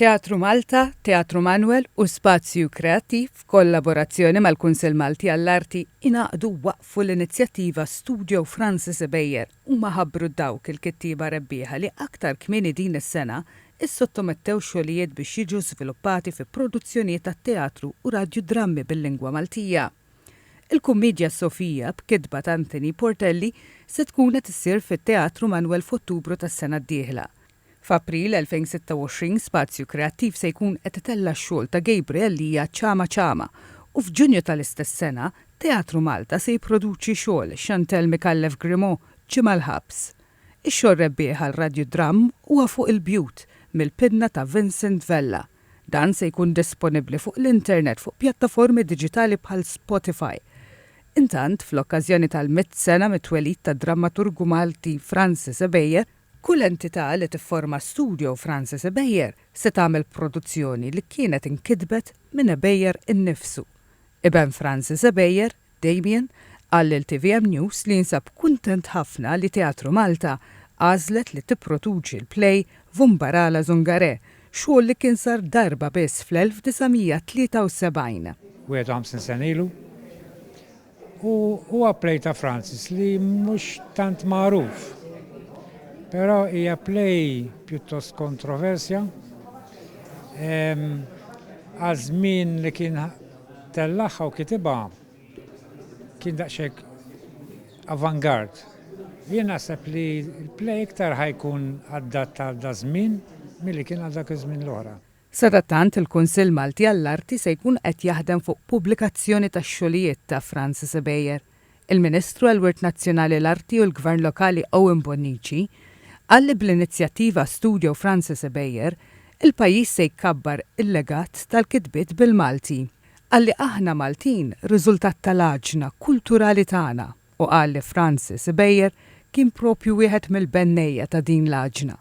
Teatru Malta, Teatru Manoel u Spazju Kreattiv f'kollaborazzjoni mal-Kunsill Malti għall-Arti ingħaqdu u waqqfu l-inizjattiva Studio Francis Ebejer. Huma ħabbru dawk il-kittieba rebbieħa li aktar kmieni din is-sena issottomettew xogħlijiet biex jiġu żviluppati fi produzzjonijiet tat-teatru u radjudrammi bil-lingwa Maltija. Il-kummiedja Sofia b'kitba ta' Anthony Portelli se tkun qed issir fit-Teatru Manoel f'Ottubru tas-sena d-dieħla. F'April 2026 Spazju Kreattiv se jkun qed itella' x-xogħol ta' Gabriel Lia Ċama Ċama u f'Ġunju tal-istess sena Teatru Malta se jipproduċi xogħol Chantelle Micallef Grimaud Ġimgħa l-Ħabs. Ix-xogħol rebbieħ għal radjudramm huwa Fuq il-Bjut mill-pinna ta' Vincent Vella. Dan se jkun disponibbli fuq l-internet fuq pjattaformi diġitali bħal Spotify. Intant, fl-okkażjoni tal-mitt sena mit-twelid tad-drammaturgu Malti Francis Ebejer, Kull entità li tifforma Studio Francis Ebejer se tagħmel produzzjoni li kienet inkitbet minn Ebejer innifsu. Iben Francis Ebejer, Damien, qal lil tvm News li jinsab kuntent ħafna li Teatru Malta għażlet li tipproduċi l-play Vumbarala Zungare, xogħol li kien sar darba biss fl-1973. 51 sena ilu. U huwa play ta' Francis li mhux tant magħruf. Però hija play pjuttost kontroversja. Għaż-żmien li kien tellagħha u kitibha kien daqsxejn avant-garde. Jien naħseb li l-play iktar ħa jkun adatt għal daż-żmien milli kien għal dak iż-żmien l-oħra. Sadattant, il-Kunsill Malti għall-Arti se jkun qed jaħdem fuq pubblikazzjoni tax-xogħlijiet ta' Francis Ebejer. Il-Ministru għall-Wirt Nazzjonali l-Arti u l-Gvern Lokali Owen Bonnici qal li bl-inizjattiva Studio Francis Ebejer, il-pajjiż se jkabbar il-legat tal-kitbiet bil-Malti. Qal li aħna Maltin riżultat tal-għaġna kulturali tagħna u qal li Francis Ebejer kien propju wieħed mill-bennejja ta' din l-għaġna.